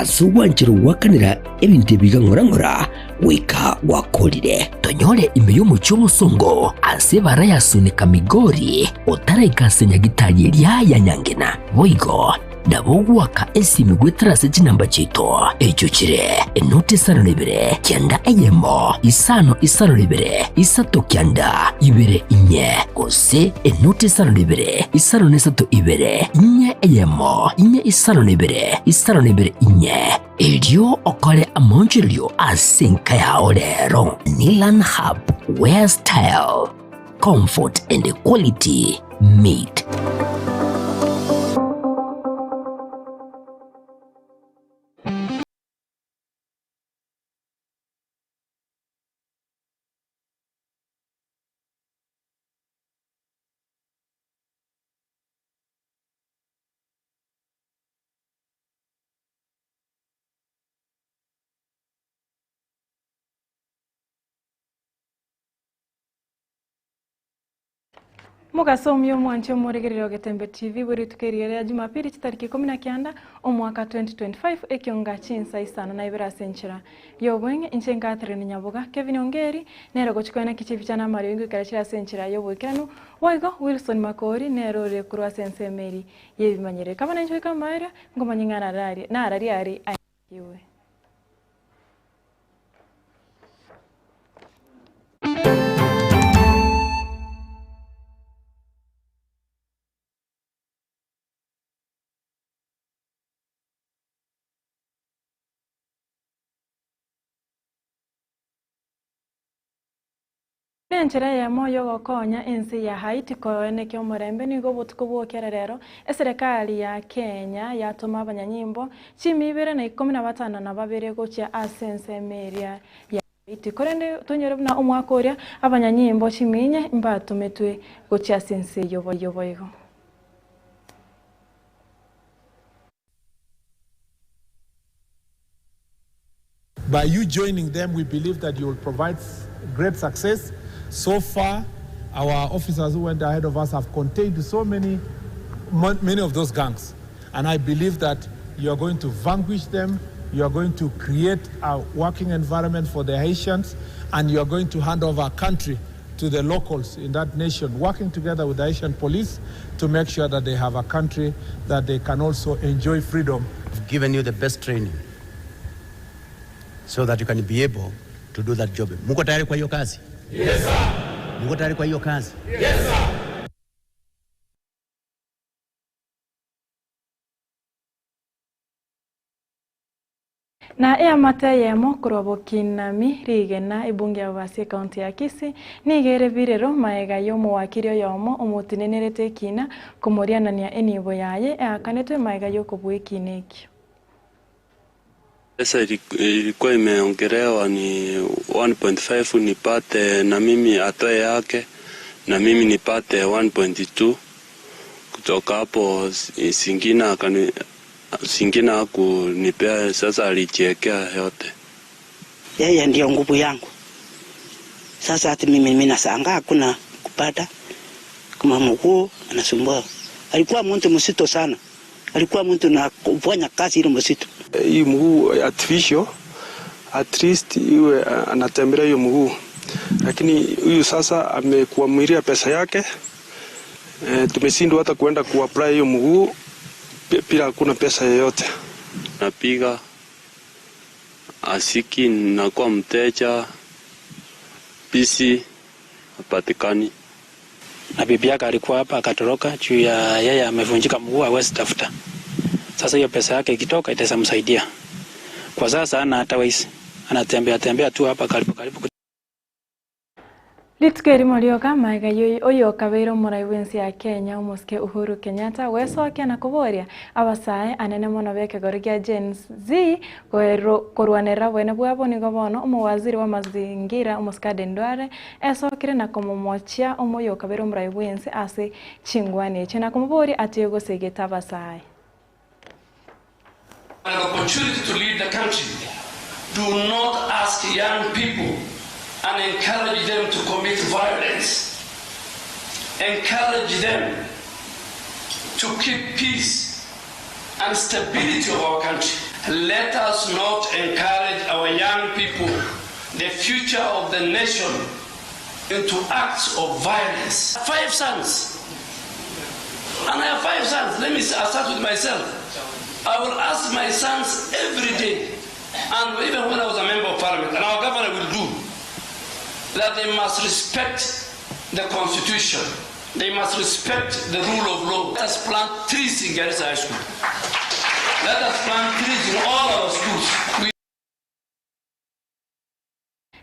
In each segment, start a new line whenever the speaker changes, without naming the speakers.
Ase ogwanchera goakanera ebinto ebi iga ng'ora ng'ora goika gwakoorire. Tonyore ime y'omochie omosongo ase ebara ya Sunika Migori, otaraika ase nyagitari eria ya Nyangena. Boigo nabo ogoaka esimi goetera ase chinamba chiaito, echio chire, enoti isano na ibere, kianda eyemo, isano isano na ibere, isato kianda, ibere inye, gose enoti isano na ibere, isano na isato ibere, inye eyemo, inye isano na ibere, isano na ibere inye. Erio okore amaonchorerio ase enka yao rero. Nilan Hub, where style, comfort and quality meet.
Mogasomi omwanche omoregereri o Getembe TV bwe rituko eriya ria Jumapili chitariki 19 omwaka 2025 ekionga chinsa isano na ibere ase enchera y'obweng'e inche Catherine Nyaboga Kevin Ongeri nere gochikoena kichibicha na amario ingoikera chire ase enchera y'oboikeranu boigo Wilson Makori nere ore korwa ase ensemo eri y'ebimanyereri kaba nainche goika amaerio ngomanye ng'a narari narari ari aiwe. Enchera eyemo y'ogokonya ense ya Haiti koenekia omorembe nigo obotuko bw'okera rero eserekari ya Kenya yatoma abanyanyimbo chimi ibere na ikomi na batano na babere gochia ase ensemo eria ya Haiti. Korende tonyore buna omwaka oria abanyanyimbo chiminye mbatometwe gochia ase ense yoboigo.
By you joining them, we believe that you will provide great success. So far, our officers who went ahead of us have contained so many, many of those gangs. And I believe that you are going to vanquish them, you are going to create a working environment for the Haitians, and you are going to hand over our country to the locals in that nation, working together with the Haitian police to make sure that they have a country that they can also enjoy freedom.
I've given you the best training so that you can be able to do that job. Muko tayari kwa hiyo kazi?
Yes, sir.
Muko tayari kwa hiyo kazi?
Yes, sir.
Na eamate eyemo korwa Bokinami rigena ebunge ya Bobasi ekaunti ya Kisii niga birero maega ya omowakiri oyomo omotinenerete ekina komorianania enibo yaye eakanetwe maega ya okobua ekina ekio.
Pesa ilikuwa imeongelewa ni 1.5 nipate na mimi atoe yake na mimi nipate 1.2. Kutoka hapo singine hakunipea, sasa alijiwekea yote.
Yeye ndio nguvu yangu. Sasa hata mimi nashangaa hakuna kupata kama mguu anasumbua. Alikuwa mtu mzito sana. Alikuwa mtu na kufanya kazi ile mzito.
Hii mguu artificial at least iwe anatembelea hiyo mguu, lakini huyu sasa amekuamiria pesa yake. Tumeshindwa hata kuenda kuapply hiyo mguu bila hakuna pesa yoyote.
Napiga asiki nakuwa mteja bisi hapatikani.
Na bibi yake alikuwa hapa akatoroka juu ya yeye amevunjika mguu hawezi tafuta. Sasa hiyo pesa yake ikitoka itamsaidia. Kwa sasa hana hata waisi. Anatembea tembea tu hapa karibu karibu.
Rituko erimo rioka maega oyo kabeire omorai bwensi ya Kenya omosike Uhuru Kenyatta gwecokia na koboria abasae anene mono bekegoro gia Gen Z korwanera bwene bwabo nigo bono omowaziri wa mazingira omosike Aden Duale esokire na komomochia omoyo kabeire omorai bwensi ase chingwani eche na komoboria atiye gosegeta abasae.
An opportunity to lead the country. Do not ask young people and encourage them to commit violence. Encourage them to keep peace and stability of our country. Let us not encourage our young people, the future of the nation, into acts of violence. Five sons. And I have five sons. Let me I start with myself. I will ask my sons every day, and even when I was a member of parliament, and our governor will do, that they must respect the constitution. They must respect the rule of law. Let us plant trees in Garissa High School. Let us plant trees in all our schools. We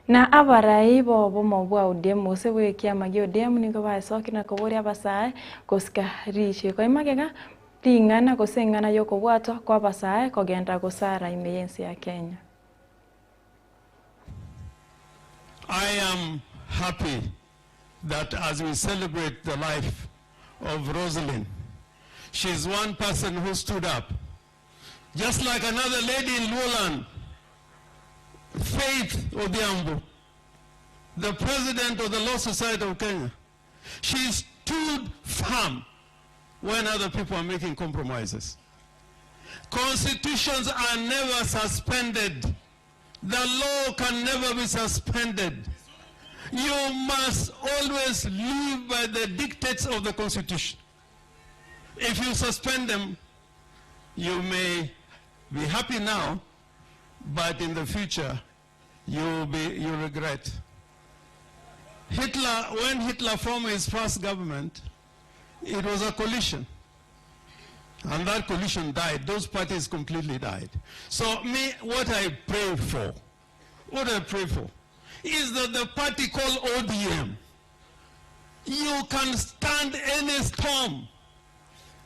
Na abarai bobo bwa ODM gose bwa ekiama gia ODM nigo baesokire na koboria abasae gosika richiko emagega ring'ana gose eng'ana yokobwatwa kwa abasae kogenda gosara ime y'ensi ya Kenya.
I am happy that as we celebrate the life of Roselyn, she's one person who stood up. Just like another lady in Luoland, Faith Odhiambo, the president of the Law Society of Kenya, she stood firm when other people are making compromises. Constitutions are never suspended. The law can never be suspended. You must always live by the dictates of the Constitution. If you suspend them, you may be happy now, but in the future, you regret. Hitler, when Hitler formed his first government, it was a coalition. And that coalition died. Those parties completely died. So me, what I pray for is that the party called ODM, you can stand any storm.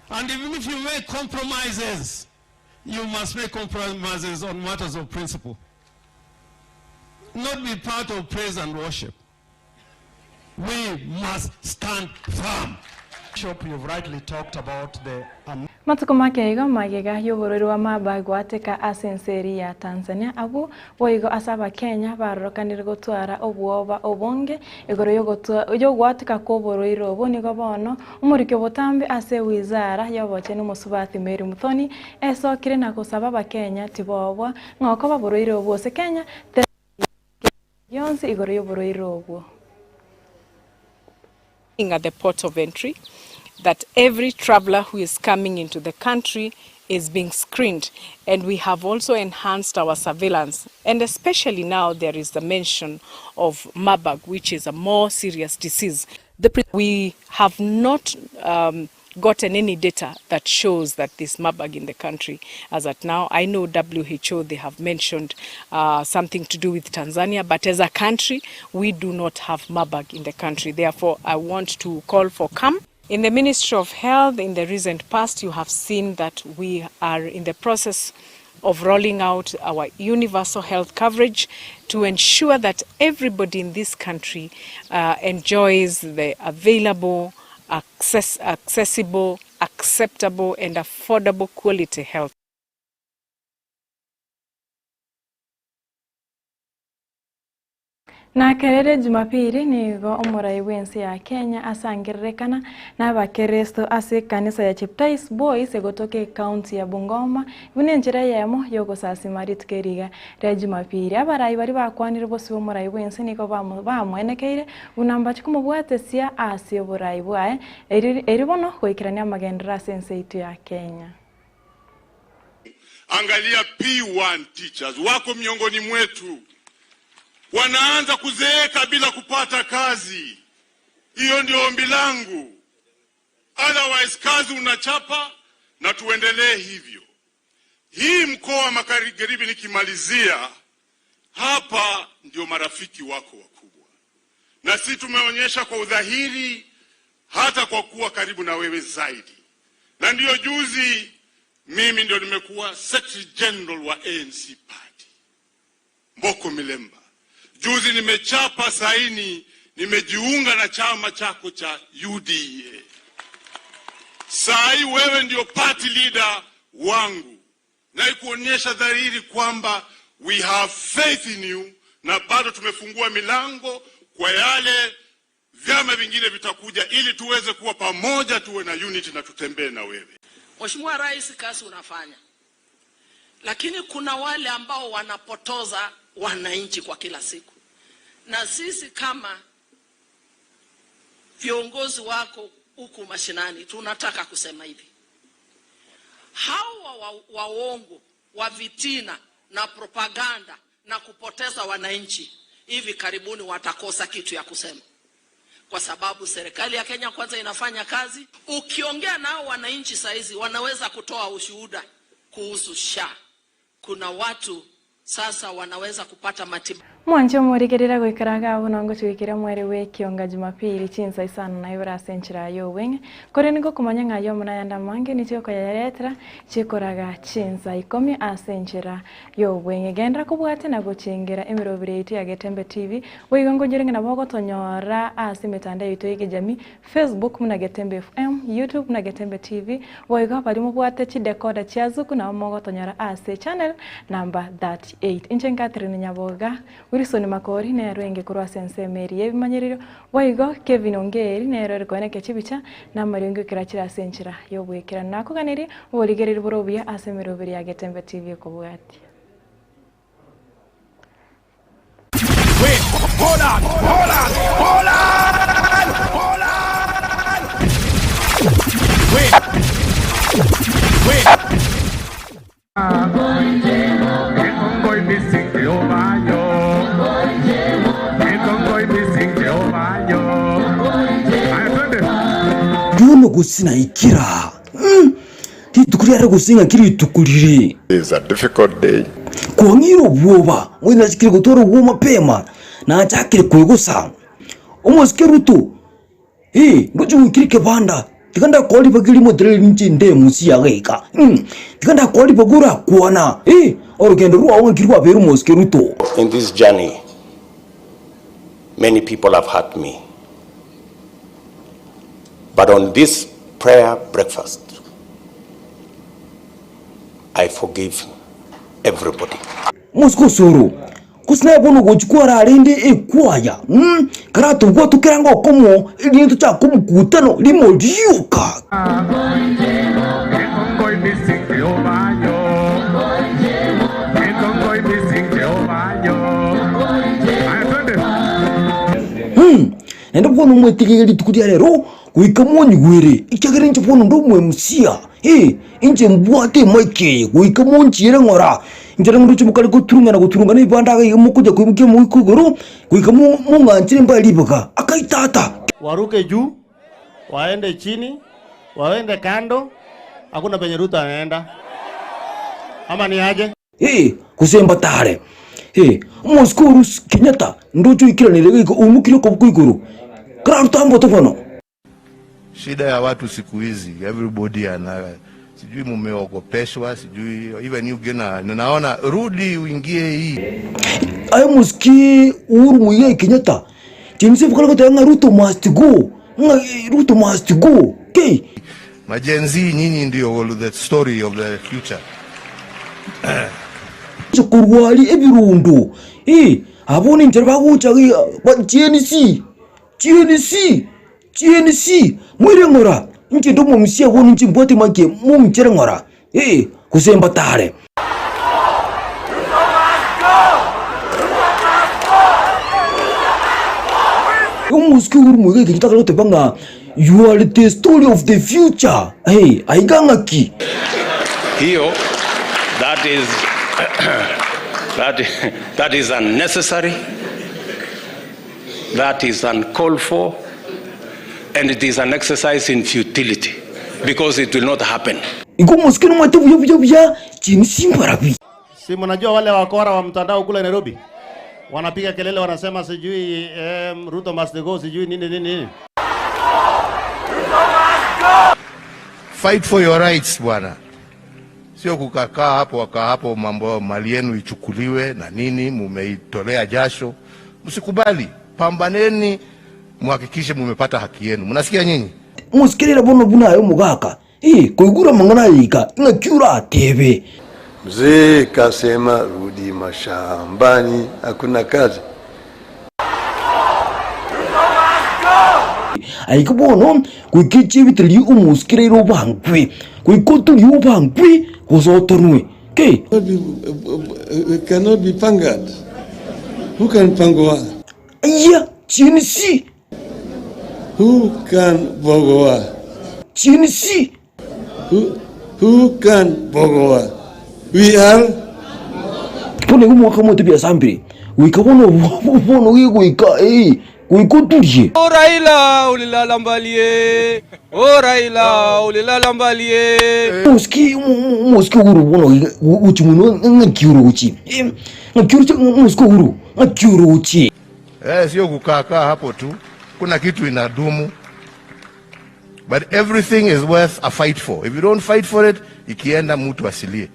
And even if you make compromises, you must make compromises on matters of principle. Not be part of praise and worship. We must stand firm.
Bishop, you've rightly talked about the
Matuko makeigo magega y'oborori wa Marburg gwateka ase enseri ya Tanzania abu boigo ase abakenya barorokanire gotwara obwoba obonge igoro yogwateka kwa oborwaire obo nigo bono omorikio botambe ase wizara y'obocheni omosubathi Mary Muthoni esokire na gosaba abakenya tibobwa ng'oko baborwaire obo ase Kenya yonsi igoro y'oborwaire obwo.
At the port of entry, that every traveler who is coming into the country is being screened, and we have also enhanced our surveillance, and especially now there is the mention of Marburg, which is a more serious disease. We have not gotten any data that shows that this Marburg in the country as at now. I know WHO, they have mentioned something to do with Tanzania, but as a country, we do not have Marburg in the country. Therefore, I want to call for calm. In the Ministry of Health, in the recent past, you have seen that we are in the process of rolling out our universal health coverage to ensure that everybody in this country enjoys the available, accessible, acceptable and affordable quality health.
Na kerere Jumapili nigo omorai bwensi ya Kenya asangererekana n'abakeresto ase kanisa ya Cheptais Boys egotoke county ya Bungoma bune njira yemo yogosasima rituko eriga ria Jumapili. Abarai bari bakwanire bose omorai bwensi nigo bamwenekeire bunamba chikumobwatesia ase oborai bwaye eri bono goikerania amagendera ase ense itu ya Kenya.
Angalia P1 teachers wako miongoni mwetu wanaanza kuzeeka bila kupata kazi. Hiyo ndio ombi langu. Otherwise kazi unachapa na tuendelee hivyo. Hii mkoa wa Magharibi nikimalizia hapa ndio marafiki wako wakubwa. Na sisi tumeonyesha kwa udhahiri hata kwa kuwa karibu na wewe zaidi. Na ndio juzi mimi ndio nimekuwa Secretary General wa ANC Party. Mboko Milemba. Juzi nimechapa saini, nimejiunga na chama chako cha UDA. Sai wewe ndio party leader wangu. Na ikuonyesha dhahiri kwamba we have faith in you, na bado tumefungua milango kwa yale vyama vingine vitakuja ili tuweze kuwa pamoja, tuwe na unity na tutembee na wewe.
Mheshimiwa Rais, kazi unafanya.
Lakini kuna wale ambao wanapotoza wananchi kwa kila siku, na sisi kama viongozi wako huku mashinani tunataka kusema hivi, hawa waongo wa vitina na propaganda na kupoteza wananchi, hivi karibuni watakosa kitu ya kusema, kwa sababu serikali ya Kenya Kwanza inafanya kazi. Ukiongea nao wananchi saizi wanaweza kutoa ushuhuda kuhusu SHA. Kuna watu sasa wanaweza kupata matibabu.
Mwancho morigerera goikaraga abo nongo twikira mwere we kionga Jumapili chinsa isano na ibara senchira yo wenge kore niko kumanya ngayo muna mange nicho koyaretera chikoraga chinsa 10 asenchira yo wenge gendra kubwate na gochengera emirobire yitu ya Getembe TV wigongo jirenga na bogo tonyora ase mitandao yitu y'ikijamii Facebook muna Getembe FM, YouTube muna Getembe TV, wigo bari mubwate chidekoda chiazuku na mogo tonyora ase channel number 38 inche Catherine Nyaboga Wilson Makori nero enge kurwa sense Mary ebimanyiriro waigo Kevin Ongeri nero rikoeneke chibicha na mariongo kirachira senchira yobwekera nakuganiri oborigereri borobia ase emeroberi ya Getembe TV kobwati.
Wait, hold on, hold on, hold on, hold on. Wait, wait.
Ndono gusina ikira. Titukurira gusinga kiri tukurire.
It's a difficult day.
Kuangiro bwoba, mwina chikiri gutoro uwo mapema na chakiri kuigusa. Omosike Ruto. Ndocho ukirike banda. Tikanda kwali bagili modreli nchi nde musi ya geka. Tikanda kwali bagura kuana. Orugendo ruwa wangirwa beru mosike Ruto.
In this journey, many people have hurt me. But on this prayer breakfast, I forgive everybody.
Mosiko suru. Kusina bono gochukua rarende ekwaya. Karato gwa tukiranga okomo ilintu cha kumukutano limo liuka. Nenda bono mwetegeli tukudia lero kuika monyi gwere ikyagere nche bono ndo mwe musia. Inche mbwate mweke kuika monchi yere ngora. Injira ngundu chumukali kuturunga na kuturunga n'ibanda mukuja kuimukia muikuguru kuika munganchire mbalibuka akaitata.
Waruke juu, waende chini, waende kando, hakuna penye Ruto anaenda. Ama ni aje?
Kusemba tare. Moscow Kenyatta ndocho ikira nirege umukiro ko kuiguru. Kararutambo tofono.
Shida ya watu siku hizi everybody ana sijui mumeogopeshwa, sijui even you gena naona rudi uingie hii.
Ayo muski Uhuru Muigai Kenyatta. Jinsi bukala ko tanga Ruto must go. Nga Ruto must go. Okay.
Majenzi nyinyi ndio the story of the future.
Kurwali ebirundu. Abone nje bagucha GNC. GNC. GNC. Mwire ngora. Nche ndomo msia wonu nche mbwate make mumchere ngora. Kusemba tare. Umuski Uhuru Muigai Kenyatta kalote banga you are the story of the future. Hey, aiganga ki.
Hiyo that is that is unnecessary. That is uncalled for. And it is an exercise in futility because it will not happen.
Iko muskini mwate buya buya buya jinsi mbarabi.
Si mnajua wale wakora wa mtandao kule Nairobi wanapiga kelele wanasema sijui Ruto must go sijui nini nini nini.
Fight for your rights bwana. Sio kukakaa hapo wakaa hapo mambo mali yenu ichukuliwe na nini mumeitolea jasho. Msikubali, pambaneni muhakikishe mumepata haki yenu. Mnasikia nyinyi?
Musikirira bono buna ayo mugaka. Kuigura mangana yika ngakyura tebe.
Mzee kasema rudi mashambani hakuna kazi.
Ayikubono kuikichi bitri umusikiriro bangwe. Kuikotu yubangwe kuzotonwe. Ke
Cannot be pangaed. Who can pangoa?
Iya, chinsi.
Who can bogoa?
Chinsi.
Who can bogoa? We are
Pone gumo kama tubia sambiri. Wika bono bono wika wika tulie.
O Raila ulilala mbalie. O Raila ulilala mbalie.
Muski muski uru bono uchi muno ngakiuru uchi. Ngakiuru muski uru ngakiuru uchi.
Sio kukaa kaa hapo tu. Kuna kitu inadumu. But everything is worth a fight for. If you don't fight for it, ikienda mtu asilie.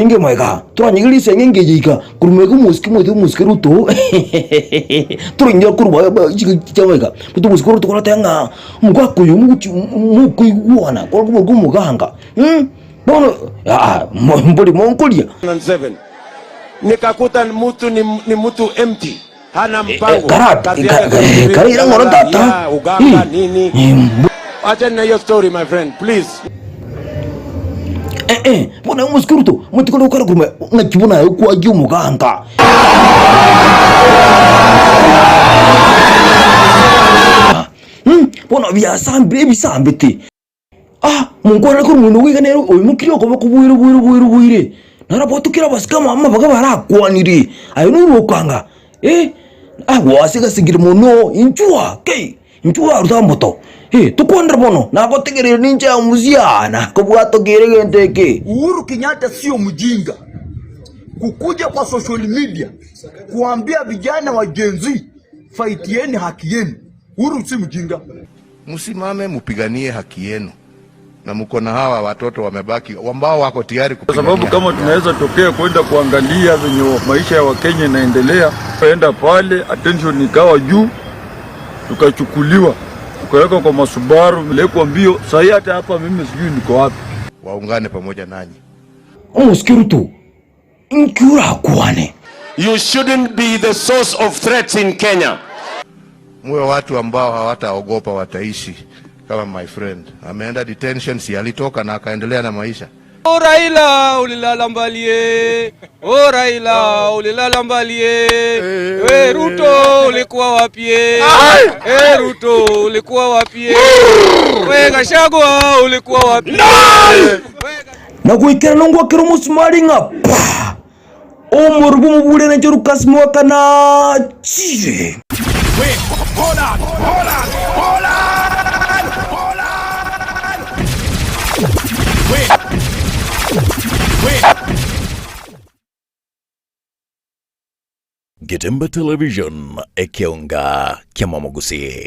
Inge maika turanyigilise ngenge jika kurumeka muski mwetu muski Ruto turinyo kurwa chamaika mutu muski Ruto kola tanga mukwakuyu mukuchi mukuiguana kwa kumuganga bono mboli monkolia
7 nikakuta mtu ni mtu empty, hana mpango.
Karira ngoro tata
Uganda nini. Acha na hiyo story my friend, please.
Bona muski Ruto mutikolo ukara kuruma ngakibona kwa muganga. Bona byasambe bisambete. Mungwana ko rumuntu wiga nero oyu mukiriyo ko bakubwira bwira bwira bwire. Narabotukira basikama ama baga barakwanire. Ayo nurokanga. Wasiga sigira muno inchua ke inchua rutamboto. Tukwandra bono nagotegerera ninja muziana kubwato geregenteke.
Uhuru Kenyatta sio mjinga kukuja kwa social media kuambia vijana wa Gen Z fightieni haki yenu. Uhuru si mjinga.
Msimame mupiganie haki yenu. Na mko na hawa watoto wamebaki ambao wako tayari kupigania.
Kwa sababu kama tunaweza tokea kwenda kuangalia venye maisha ya Wakenya inaendelea, kwenda pale attention ikawa juu, tukachukuliwa tukawekwa kwa masubaru, mlekwa mbio. Sasa hata hapa mimi sijui niko wapi.
Waungane pamoja nanyi.
Umusikirutu nkura kuane.
You shouldn't be the source of threats in Kenya.
Muwe watu ambao hawataogopa, wataishi kama my friend. Ameenda detention, si alitoka na akaendelea na maisha.
O Raila ulilala mbalie. O Raila ulilala mbalie. We Ruto ulikuwa wapi? Ruto ulikuwa wapi? We Gachagua ulikuwa wapi?
Na kuikera nongwa kero musumari ngapa. Omurubu mubule na joru kasmu wakana chire.
Wait, hold on, hold on, hold on, hold on. Wait, wait.
Getembe Television, Ekionga, Kiamamogusi.